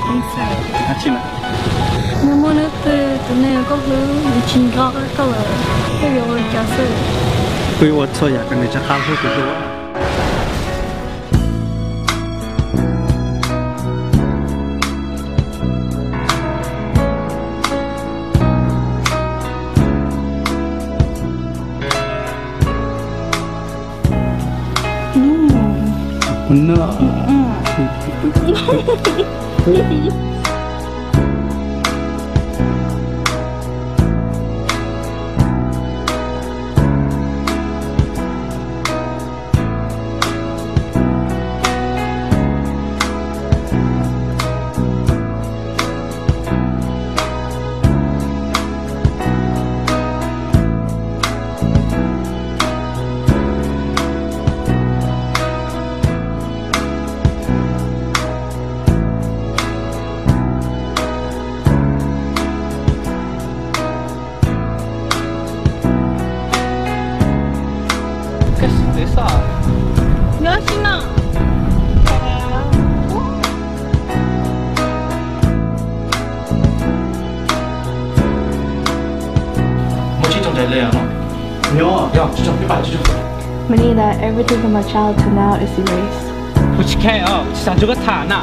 Nws muaj hnub twg tus neeg koj hlub nws tsis nco qab koj lawm, koj yuav ua li cas xwb? Kuv yuav ua txhua yam kom nws rov qab hlub kuv dua. Manila, everything from my childhood to now is erased. Kuv tsis care os, kuv tsis xav nrog koj tham na.